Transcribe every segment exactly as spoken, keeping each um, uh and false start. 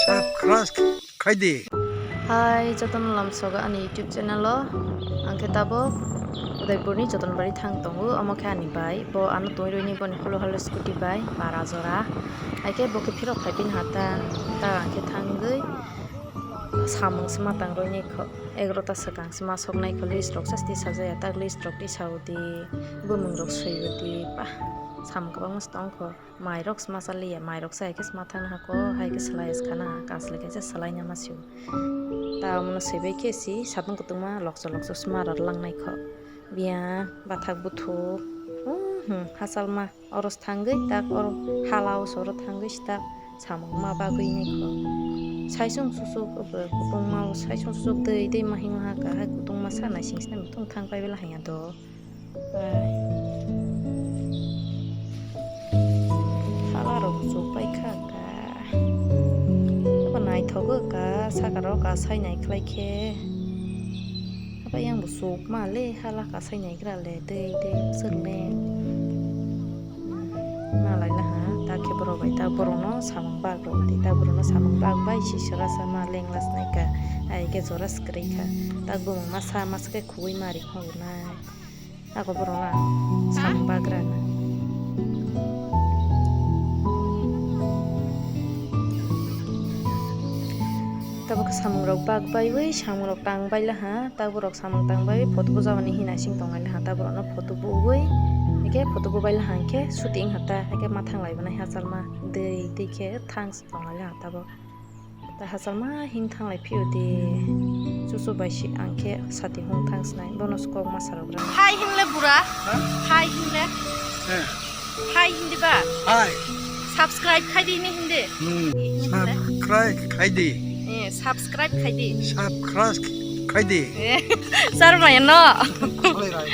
Subscribe khaidi. Hai, jotono lamsogo ani YouTube channel o. Ang khe tabok Udaipurni Jotonbari thang tongo. Omo khe ani bai. Bo ano tongwi rwini boni holo holo scooty bai bara jora. Hai khe bo khe phirok phai bini hata. Ta ang khe thangwi samung se ma tang rwini kho. Egarota swkang se ma soknai kho, list rok sa twi sajaya. Tak list rok twi sa udi. Bumung rok swi udi. Bah, samung kwbangma se tong kho. Mairok sma chaliya, mairok sa hai khe sma thangna hako, hai khe slai khana, kasli khe se slai nama sio. Ta omono swibai khe si satung kutungma lokcho lokcho sma rok langnai kho. Biya bathak buthuk, hmm, hachalma oros thangwi tak oro hala o soro thangwi si tak samung ma bagwi nai kho. Saisung susuk kutungma o saisung susuk twi twi ma himma ha ka hai kutungma sa naising sini mutung thang pai bela hanya do. Ai. Hala rok chuk pai kha ka. Abo naithogo ka, saka rok ka sai nai khlai khe. Abo yang bo chuk ma le, hala ka sai nai gra le, dei dei bwswk le. Ma lai na ha, ta khe borok bai ta borok no samung bag rok di, ta borok no samung bag bai si sora sa ma lenglas nai ka. Ai khe jora swkrwi kha. Ta bumung ma sa ma swkhe khugui ma ri kho nai. Ako borok na samung bagra na. Tabuk samung rok bag baiwi samung rok tang baila ha, ta borok samung tang bai photo bujabani hina sing tong laha, ta borok no photo bui, eke photo bubai laha, hingke shooting hata, eke mathang lai bwnai hachal ma dei dei khe thangs tong laha tabuk. Ta hachal ma hing thanglai phio de. Chuchu bai si ang khe sati hung thang snai. Bono se kok ma sarok rang. Hai hin le bura. Ha? Hai hin le. He. Hai hin di ba. Hai. Subscribe khai di ni hin di. Hmm. Hin le. Subscribe khai di. Eh, subscribe khai di. Subscribe khai di. Eh, sar ma no. Khalai rai.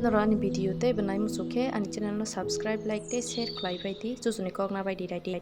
Noro ani video tei bwnai muchuk khe ani channel no subscribe, like tei share khlai bai di. Chuchu ni kok na bai di, rai di.